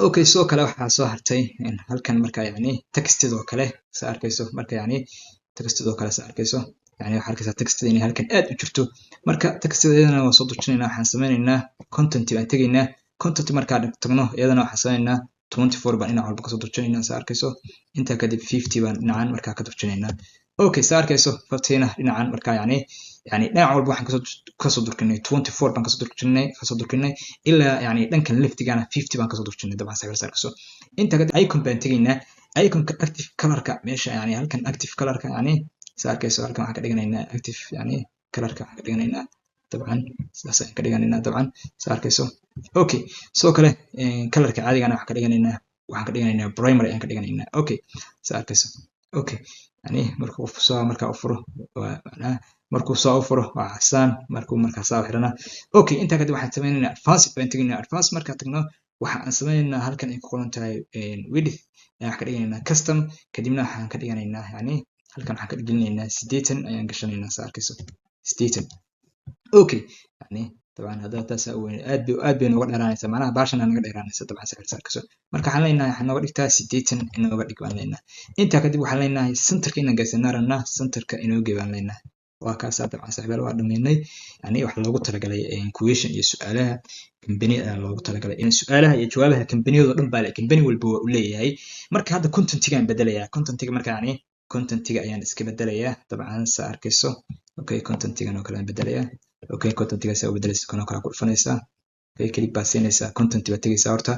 Okay, sidoo kale waxaa soo hartay halkan marka yani textidoo kale, sa arkayso. Marka yani textidoo kale, sa arkayso, yani waxaa arkaysaa textida inay halkan aad u jirto. Marka textida iyadana waa soo durjinaynaa. Waxaan sameynaynaa content baan tegaynaa. Content markaan tagno, iyadana waxaan sameynaynaa 24 baan dhinac walba kasoo durjinaynaa, sa arkayso. Intaa kadib 50 baan dhinacan markaa ka durjinaynaa. Okay, sa arkayso, fartiina dhinacan markaa yani dhinac walba waxaan kasoo durkinay 24 baan kasoo durkinay, ilaa yani dhankan leftigana 50 baan kasoo durjinay, dabcan sa arkayso. Intaa kadib icon baan tegaynaa. Iconka active colorka meesha, yani halkan active colorka, yani sa arkayso, halkan waxaan ka dhiganaynaa active, yani colorka waxaan ka dhiganaynaa, dabcan sidaas ayaan ka dhiganaynaa, dabcan sa arkayso. Okay, sidoo kale colorka caadigana waxaan ka dhiganaynaa primary ayaan ka dhiganaynaa. Okay, sa arkayso. Okay, yani markuu qofku soo markaa u furo, waa macnaha markuu soo u furo waa casaan, markuu markaa saa u xirana. Okay, intaa kadib waxaan sameynaynaa advanced baan tegaynaa. Advanced markaa tagno, waxa aan sameynaynaa halkan ay ku qoran tahay width ayaan wax ka dhiganaynaa custom. Kadibna waxaan ka dhiganaynaa, yani halkan waxaan ka gelinaynaa 80 ayaan gashanaynaa, sa arkayso, 80. Okay, yani dabcan hadda taas weyn aad bay nooga dheeraanaysaa, macnaha baashan naga dheeraanaysa, dabcan sa arkayso. Marka waxaan leenahay waxaa nooga dhigtaa 80 inooga dhig baan leenahay. Intaa kadib waxaan leenahay centerka inaan gaarsiinaa rabnaa, centerka inoo gee baan leenahay. Waa kaasaa, dabcan saaxiibayaal, waa dhameynay. Yani waxa loogu talagalay question iyo su-aalaha company ayaa loogu talagalay in su-aalaha iyo jawaabaha kambaniyadoo dhan baa company walba waa u leeyahay. Marka hadda contentigaan bedelayaa. Contentiga marka, yani contentiga ayaan iska bedelayaa, dabcan sa arkayso. Okay, contentigan oo kale aan bedelayaa. Okay, contentiga saa u bedelaysa, kan oo kale ku dhufanaysaa. Okay, click baa siinaysaa, content baad tegaysaa, horta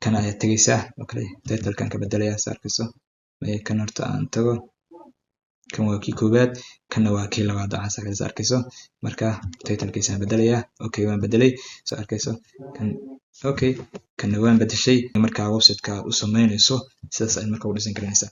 kan ayaad tegaysaa. Okay, titlekan ka bedelayaa, sa arkayso. Kan horta aan tago, kan waa kii koowaad, kanna waa kii labaad, dabcan sa arkayso. Marka titlekiisaan bedelayaa. Okay, waan bedelay, sa arkayso kan. Okay, kanna waan bedeshay. Marka websiteka aad u sameynayso, sidaas ayaad marka u dhisan karanaysaa.